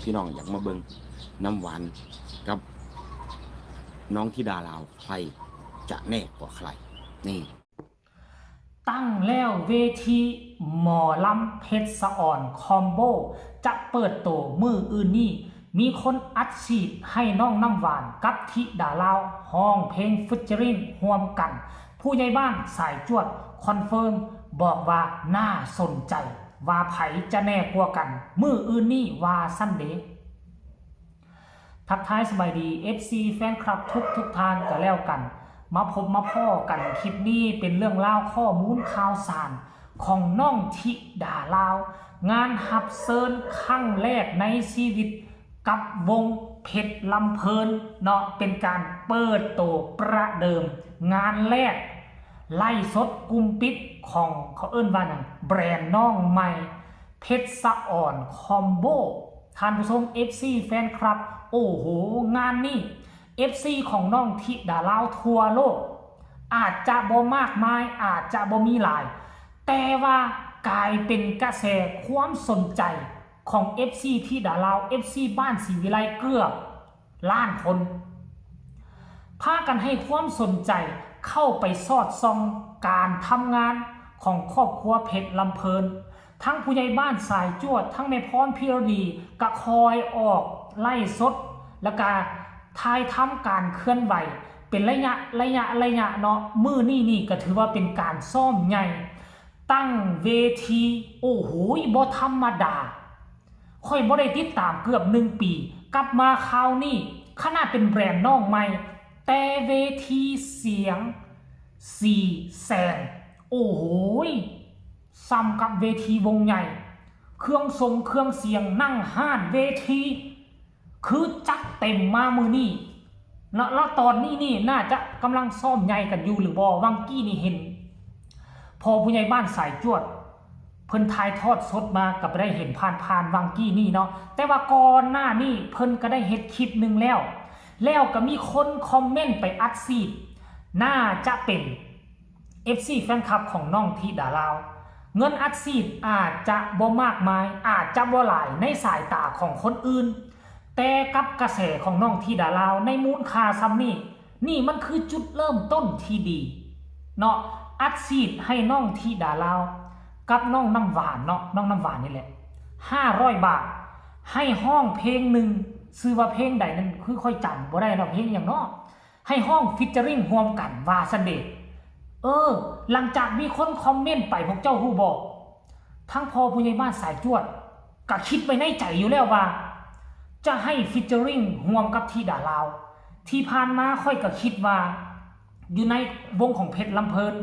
ພີ່ນ້ອງຢາກມາເບິ່ງນ້ຳຫວານກັບນ້ອງທິດາລາວ ໃຜຈະແນ່ກວ່າໃຄ? ນີ້ ຕັ້ງແລ້ວເວທີໝໍລຳເພັດສະອອນຄອມໂບ ຈະເປີດໂຕມື້ອື່ນນີ້ ມີຄົນອັດສີດໃຫ້ນ້ອງນ້ຳຫວານກັບທິດາລາວຮ້ອງເພງ featuring ຮ່ວມກັນ. ຜູ້ໃຫຍ່ບ້ານສາຍຈວດຄອນເຟີມບອກວ່າໜ້າສົນໃຈ ວ່າໃຜຈະແນ່ກວ່າກັນມື້ອື່ນນີ້ ວ່າຊັ້ນເດ. ທັກທາຍສະບາຍດີ ເອັຟຊີ ແຟນຄລັບທຸກໆທ່ານກໍແລ້ວກັນ ມາພົບມາພໍ້ກັນ ຄລິບນີ້ເປັນເລື່ອງລາວຂໍ້ມູນຂ່າວສານຂອງນ້ອງທິດາລາວ ງານຮັບເຊີນຄັ້ງແລກໃນຊີວິດກັບວົງເພັດລຳເພີນເນາະ ເປັນການເປີດໂຕປະເດີມງານແລກ ໄລຟ໌ສົດກຸ່ມປິດຂອງ ເຂົາເອີ້ນວ່າຫຍັງ ແບຣນນ້ອງໃໝ່ ເພັດສະອອນຄອມໂບ. ທ່ານຜູ້ຊົມ ເອັຟຊີ ແຟນຄລັບ ໂອ້ໂຫ ງານນີ້ ເອັຟຊີ ຂອງນ້ອງທິດາລາວທົ່ວໂລກ ອາດຈະບໍ່ມາກມາຍ ອາດຈະບໍ່ມີຫຼາຍ ແຕ່ວ່າກາຍເປັນກະແສຄວາມສົນໃຈຂອງ ເອັຟຊີ ທິດາລາວ ເອັຟຊີ ບ້ານສີວິໄລເກືອບລ້ານຄົນ ພາກັນໃຫ້ຄວາມສົນໃຈເຂົ້າໄປສອດສ່ອງການທຳງານຂອງຄອບຄົວເພັດລຳເພີນ. ທັງຜູ້ໃຫຍ່ບ້ານສາຍຈວດ ທັງແມ່ພອນ ພິລະດີ ກະຄອຍອອກໄລຟ໌ສົດ ແລ້ວກະຖ່າຍທຳການເຄື່ອນໄຫວເປັນໄລຍະ ໄລຍະ ໄລຍະເນາະ. ມື້ນີ້ນີ້ກະຖືວ່າເປັນການຊ້ອມໃຫຍ່ ຕັ້ງເວທີ ໂອ້ໂຫ ບໍ່ທຳມະດາ. ຂ້ອຍບໍ່ໄດ້ຕິດຕາມເກືອບໜຶ່ງປີ ກັບມາຄາວນີ້ ຂະໜາດເປັນແບຣນນ້ອງໃໝ່ ແຕ່ເວທີສຽງສີ່ແສນ ໂອ້ໂຫ ສ່ຳກັບເວທີວົງໃຫຍ່ ເຄື່ອງຊົງເຄື່ອງສຽງ ນັ່ງຮ້ານເວທີ ຄືຈັດເຕັມມາມື້ນີ້ ແລະ ແລະ ຕອນນີ້ນີ້ໜ້າຈະກຳລັງຊ້ອມໃຫຍ່ກັນຢູ່ຫຼືບໍ່? ຫວ່າງກີ້ນີ້ເຫັນພໍ່ຜູ້ໃຫຍ່ບ້ານສາຍຈວດ ເພິ່ນຖ່າຍທອດສົດມາ ກໍໄດ້ເຫັນຜ່ານໆຫວ່າງກີ້ນີ້ເນາະ ແຕ່ວ່າກ່ອນໜ້ານີ້ເພິ່ນກໍໄດ້ເຮັດຄລິບໜຶ່ງແລ້ວ ແລ້ວກໍມີຄົນຄອມເມັນໄປອັດສີດ ໜ້າຈະເປັນ ເອັຟຊີ ແຟນຄລັບຂອງນ້ອງທິດາລາວ ເງິນອັດສີດອາດຈະບໍ່ມາກມາຍ ອາດຈະບໍ່ຫຼາຍໃນສາຍຕາຂອງຄົນອື່ນ ແຕ່ກັບກະແສຂອງນ້ອງທິດາລາວໃນມູນຄ່າສ່ຳນີ້ ນີ້ມັນຄືຈຸດເລີ່ມຕົ້ນທີ່ດີເນາະ ອັດສີດໃຫ້ນ້ອງທິດາລາວ ກັບນ້ອງນ້ຳຫວານເນາະ ນ້ອງນ້ຳຫວານນີ້ແຫຼະ ຫ້າຮ້ອຍບາດ ໃຫ້ຮ້ອງເພງໜຶ່ງ ຊື່ວ່າເພງໃດນັ້ນ ຄືຂ້ອຍຈຳບໍ່ໄດ້ເນາະ ເພງຫຍັງເນາະ ໃຫ້ຮ້ອງ featuring ຮ່ວມກັນວ່າຊັ້ນເດ. ເອີ ຫຼັງຈາກມີຄົນຄອມເມັນໄປ ພວກເຈົ້າຮູ້ບໍ່? ທັງພໍ່ຜູ້ໃຫຍ່ບ້ານສາຍຈວດກະຄິດໄວ້ໃນໃຈຢູ່ແລ້ວວ່າ ຈະໃຫ້ featuring ຮ່ວມກັບທິດາລາວ. ທີ່ຜ່ານມາຂ້ອຍກະຄິດວ່າ ຢູ່ໃນວົງຂອງເພັດລຳເພີນ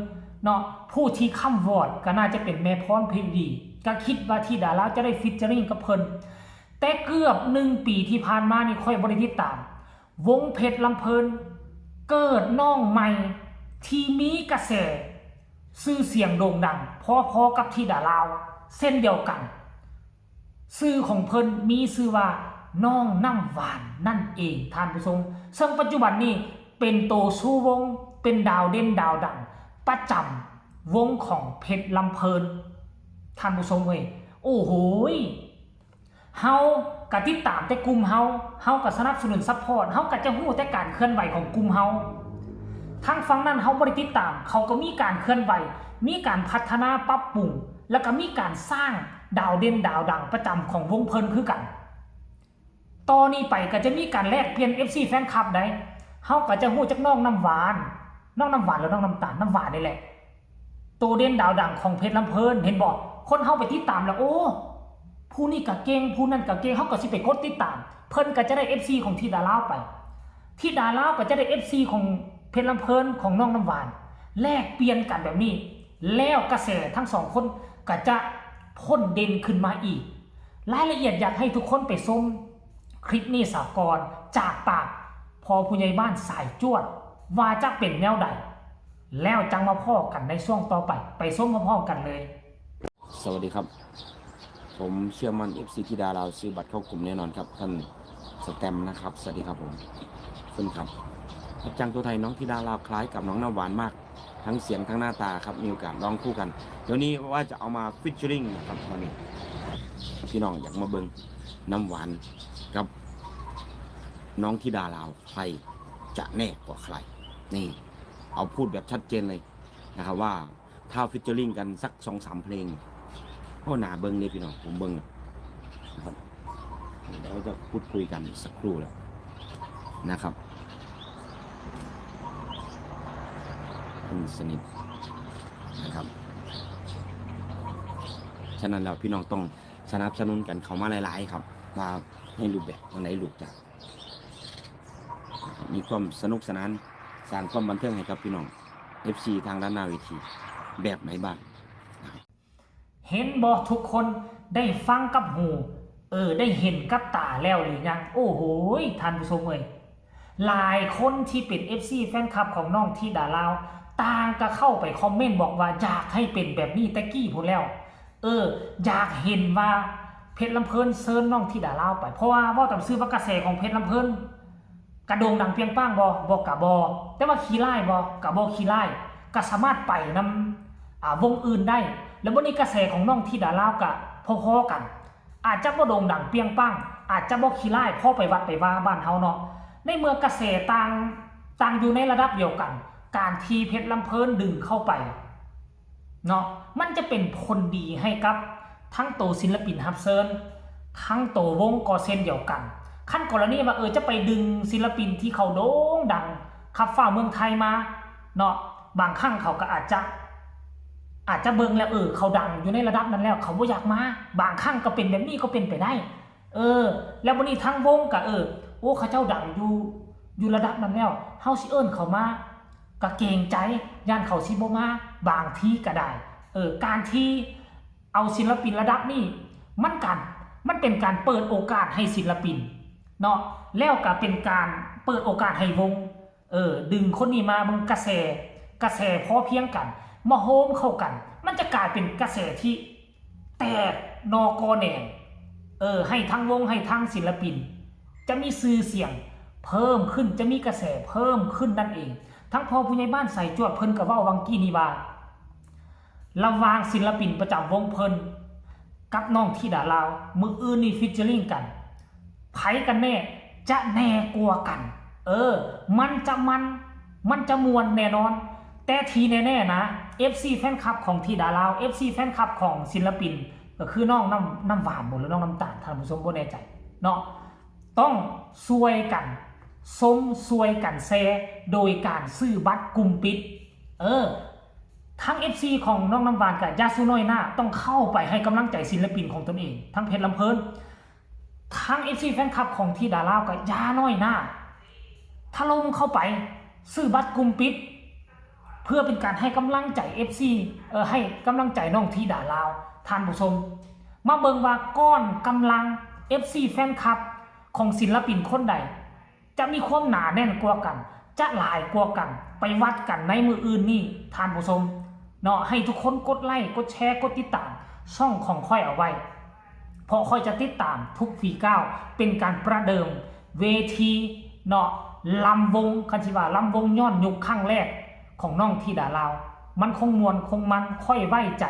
ເນາະ ຜູ້ທີ່ຄ້ຳວອດກະໜ້າຈະເປັນແມ່ພອນ ເພງດີ ກະຄິດວ່າທິດາລາວຈະໄດ້ featuring ກັບເພິ່ນ ແຕ່ເກືອບໜຶ່ງປີທີ່ຜ່ານມານີ້ ຂ້ອຍບໍ່ໄດ້ຕິດຕາມ ວົງເພັດລຳເພີນ ເກີດນ້ອງໃໝ່ທີ່ມີກະແສ ຊື່ສຽງໂດ່ງດັງພໍໆກັບທິດາລາວເຊັ່ນດຽວກັນ ຊື່ຂອງເພິ່ນມີຊື່ວ່ານ້ອງນ້ຳຫວານນັ້ນເອງທ່ານຜູ້ຊົມ ເຊິ່ງປັດຈຸບັນນີ້ເປັນໂຕຊູວົງ ເປັນດາວເດັ່ນດາວດັງປະຈຳວົງຂອງເພັດລຳເພີນ ທ່ານຜູ້ຊົມເອີຍ ໂອ້ໂຫຍ ເຮົາກະຕິດຕາມແຕ່ກຸ່ມເຮົາ ເຮົາກະສະໜັບສະໜູນ support ເຮົາກະຈະຮູ້ແຕ່ການເຄື່ອນໄຫວຂອງກຸ່ມເຮົາ ທາງຝັ່ງນັ້ນເຮົາບໍ່ໄດ້ຕິດຕາມ ເຂົາກະມີການເຄື່ອນໄຫວ ມີການພັດທະນາປັບປຸງ ແລ້ວກະມີການສ້າງດາວເດັ່ນດາວດັງປະຈຳຂອງວົງເພິ່ນຄືກັນ. ຕໍ່ນີ້ໄປກະຈະມີການແລກປ່ຽນ ເອັຟຊີ ແຟນຄລັບໃດ໋ ເຮົາກະຈະຮູ້ຈັກນ້ອງນ້ຳຫວານ ນ້ອງນ້ຳຫວານ ຫຼື ນ້ອງນ້ຳຕານ ນ້ຳຫວານນີ້ແຫຼະ ໂຕເດັ່ນດາວດັງຂອງເພັດລຳເພີນ ເຫັນບໍ່? ຄົນເຮົາໄປຕິດຕາມແລ້ວ ໂອ້ ຜູ້ນີ້ກະເກັ່ງ ຜູ້ນັ້ນກະເກັ່ງ ເຮົາກະຊິໄປກົດຕິດຕາມ ເພິ່ນກະຈະໄດ້ ເອັຟຊີ ຂອງທິດາລາວໄປ ທິດາລາວກະຈະໄດ້ ເອັຟຊີ ຂອງເພັດລຳເພີນ ຂອງນ້ອງນ້ຳຫວານ ແລກປ່ຽນກັນແບບນີ້ ແລ້ວກະແສທັງສອງຄົນກະຈະພົ້ນເດັ່ນຂຶ້ນມາອີກ. ລາຍລະອຽດຢາກໃຫ້ທຸກຄົນໄປຊົມຄລິບນີ້ສາກ່ອນ ຈາກປາກພໍ່ຜູ້ໃຫຍ່ບ້ານສາຍຈວດ ວ່າຈະເປັນແນວໃດ ແລ້ວຈັ່ງມາພໍ້ກັນໃນຊ່ວງຕໍ່ໄປ ໄປຊົມພ້ອມໆກັນເລີຍ. ສະຫວັດດີຄັບ ຜົມເຊື່ອໝັ້ນ ເອັຟຊີ ທິດາລາວຊື້ບັດເຂົ້າກຸ່ມແນ່ນອນຄັບ ທ່ານສະແຕມນະຄັບ ສະຫວັດດີຄັບຜົມ ເຊີນຄັບ ຮັບຈ້າງໂທໄທນ້ອງທິດາລາວ ຄ້າຍກັບນ້ອງນ້ຳຫວານມາກ ທັງສຽງທັງໜ້າຕາຄັບ ມີໂອກາດລອງຄູ່ກັນ ດຽວນີ້ວ່າຈະເອົາມາ featuring ນະຄັບ ຕອນນີ້ພີ່ນ້ອງຢາກມາເບິ່ງ ນ້ຳຫວານກັບນ້ອງທິດາລາວ ໃຄຈະແນ່ກວ່າໃຄ? ນີ້ ເອົາ ພູດແບບຊັດເຈນເລີຍນະຄັບວ່າ ຖ້າຟີດເຈີລິງກັນສັກສອງສາມເພງ ໂອ້ ໜ້າເບິ່ງເດ້ພີ່ນ້ອງ. ຜົມເບິ່ງແລ້ວນະຄັບ ດຽວຈະພູດຄຸຍກັນສັກຄູ່ແລ້ວນະຄັບ ເພິ່ນສະໜິດນະຄັບ. ສະນັ້ນແລ້ວ ພີ່ນ້ອງຕ້ອງສະໜັບສະໜູນກັນເຂົ້າມາຫຼາຍໆ ຄັບ ວ່າໃນຮູບແບບຈັ່ງໃດ ລູກຈະມີຄວາມສະໜຸກສະໜານ ສ້າງຄວາມບັນເທີງໃຫ້ກັບພີ່ນ້ອງເອັຟຊີທາງດ້ານໜ້າເວທີແບບໃດບ້າງ. ເຫັນບໍ່ ທຸກຄົນໄດ້ຟັງກັບຫູ ເອີ ໄດ້ເຫັນກັບຕາແລ້ວຫຼືຍັງ? ໂອ້ໂຫຍ ທ່ານຜູ້ຊົມເອີຍ ຫຼາຍຄົນທີ່ເປັນເອັຟຊີແຟນຄລັບຂອງນ້ອງທິດາລາວ ຕ່າງກໍເຂົ້າໄປຄອມເມັນບອກວ່າ ຢາກໃຫ້ເປັນແບບນີ້ແຕ່ກີ້ພຸ້ນແລ້ວ ເອີ ຢາກເຫັນວ່າເພັດລຳເພີນເຊີນນ້ອງທິດາລາວໄປ ເພາະວ່າເວົ້າຕາມຊື່ວ່າກະແສຂອງເພັດລຳເພີນ ກະໂດ່ງດັງປ່ຽງປາງບໍ່? ບໍ່ ກະບໍ່. ແຕ່ວ່າຂີ້ຮ້າຍບໍ່? ກະບໍ່ຂີ້ຮ້າຍ ກະສາມາດໄປນຳ ອາ ວົງອື່ນໄດ້ ແລ້ວບັດນີ້ກະແສຂອງນ້ອງທິດາລາວກະພໍໆກັນ ອາດຈະບໍ່ໂດ່ງດັງປ່ຽງປາງ ອາດຈະບໍ່ຂີ້ຮ້າຍພໍໄປວັດໄປວາບ້ານເຮົາເນາະ. ໃນເມື່ອກະແສຕ່າງ ຕ່າງຢູ່ໃນລະດັບດຽວກັນ ການທີ່ເພັດລຳເພີນດຶງເຂົ້າໄປ ເນາະ ມັນຈະເປັນຜົນດີໃຫ້ກັບທັງໂຕສິນລະປິນຮັບເຊີນ ທັງໂຕວົງກໍເຊັ່ນດຽວກັນ. ຄັນກໍລະນີວ່າ ເອີ ຈະໄປດຶງສິນລະປິນທີ່ເຂົາໂດ່ງດັງຂັບຟ້າວເມືອງໄທມາເນາະ ບາງຄັ້ງເຂົາກໍອາດຈະ ອາດຈະເບິ່ງແລ້ວ ເອີ ເຂົາດັງຢູ່ໃນລະດັບນັ້ນແລ້ວ ເຂົາບໍ່ຢາກມາ ບາງຄັ້ງກໍເປັນແບບນີ້ກໍເປັນໄປໄດ້. ເອີ ແລ້ວບັດນີ້ທາງວົງກະ ເອີ ໂອ້ ເຂົາເຈົ້າດັງຢູ່ ຢູ່ລະດັບນັ້ນແລ້ວ ເຮົາຊິເອີ້ນເຂົາມາ ກະເກງໃຈ ຢ້ານເຂົາຊິບໍ່ມາ ບາງທີກະໄດ້. ເອີ ການທີ່ເອົາສິນລະປິນລະດັບນີ້ ມັນການ ມັນເປັນການເປີດໂອກາດໃຫ້ສິນລະປິນເນາະ ແລ້ວກະເປັນການເປີດໂອກາດໃຫ້ວົງ ເອີ ດຶງຄົນນີ້ມາເບິ່ງກະແສ ກະແສພໍພຽງກັນ ມາໂຮມເຂົ້າກັນ ມັນຈະກາຍເປັນກະແສທີ່ ແຕກໜໍ່ກໍແໜງ ເອີ ໃຫ້ທັງວົງ ໃຫ້ທັງສິນລະປິນ ຈະມີຊື່ສຽງເພີ່ມຂຶ້ນ ຈະມີກະແສເພີ່ມຂຶ້ນນັ້ນເອງ. ທັງພໍ່ຜູ້ໃຫຍ່ບ້ານສາຍຈວດເພິ່ນກໍເວົ້າຫວ່າງກີ້ນີ້ວ່າ ລະຫວ່າງສິນລະປິນປະຈຳວົງເພິ່ນກັບນ້ອງທິດາລາວ ມື້ອື່ນນີ້ຟີດເຈີລິງກັນ ໃຜກັນແນ່ຈະແນ່ກວ່າກັນ? ເອີ ມັນຈະມັນ ມັນຈະມ່ວນແນ່ນອນ. ແຕ່ທີ່ແນ່ໆນະ ເອັຟຊີແຟນຄລັບຂອງທິດາລາວ ເອັຟຊີແຟນຄລັບຂອງສິນລະປິນ ກໍຄືນ້ອງນ້ຳ ນ້ຳຫວານບໍ່ ຫຼື ນ້ອງນ້ຳຕານ ທ່ານຜູ້ຊົມບໍ່ແນ່ໃຈເນາະ ຕ້ອງຊ່ວຍກັນຊົມ ຊ່ວຍກັນແຊ ໂດຍການຊື້ບັດກຸ່ມປິດ. ເອີ ທັງເອັຟຊີຂອງນ້ອງນ້ຳຫວານ ກະຢ່າສູ່ນ້ອຍໜ້າ ຕ້ອງເຂົ້າໄປໃຫ້ກຳລັງໃຈສິນລະປິນຂອງຕົນເອງ ທັງເພັດລຳເພີນ ທັງເອັຟຊີແຟນຄລັບຂອງທິດາລາວກໍຢ່ານ້ອຍໜ້າ ຖະຫຼົ່ມເຂົ້າໄປ ຊື້ບັດກຸ່ມປິດ ເພື່ອເປັນການໃຫ້ກຳລັງໃຈເອັຟຊີ ເອີ ໃຫ້ກຳລັງໃຈນ້ອງທິດາລາວ. ທ່ານຜູ້ຊົມ ມາເບິ່ງວ່າກ້ອນກຳລັງເອັຟຊີແຟນຄລັບຂອງສິນລະປິນຄົນໃດ ຈະມີຄວາມໜາແໜ້ນກວ່າກັນ ຈະຫຼາຍກວ່າກັນ ໄປວັດກັນໃນມື້ອື່ນນີ້ ທ່ານຜູ້ຊົມເນາະ. ໃຫ້ທຸກຄົນກົດໄລ້ ກົດແຊ ກົດຕິດຕາມຊ່ອງຂອງຂ້ອຍເອົາໄວ້ ເພາະຂ້ອຍຈະຕິດຕາມທຸກຝີກ້າວ ເປັນການປະເດີມເວທີເນາະ ລຳວົງ ຄັນຊິວ່າລຳວົງຍ້ອນຍຸກຄັ້ງແລກຂອງນ້ອງທິດາລາວ ມັນຄົງມ່ວນຄົງມັນ ຂ້ອຍໄວ້ໃຈ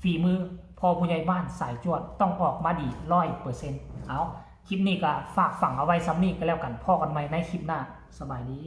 ຝີມືພໍ່ຜູ້ໃຫຍ່ບ້ານສາຍຈວດ ຕ້ອງອອກມາດີຮ້ອຍເປີເຊັນ. ເອົາ ຄລິບນີ້ກໍຝາກຝັງເອົາໄວ້ສ່ຳນີ້ກໍແລ້ວກັນ ພໍ້ກັນໃໝ່ໃນຄລິບໜ້າ ສະບາຍດີ.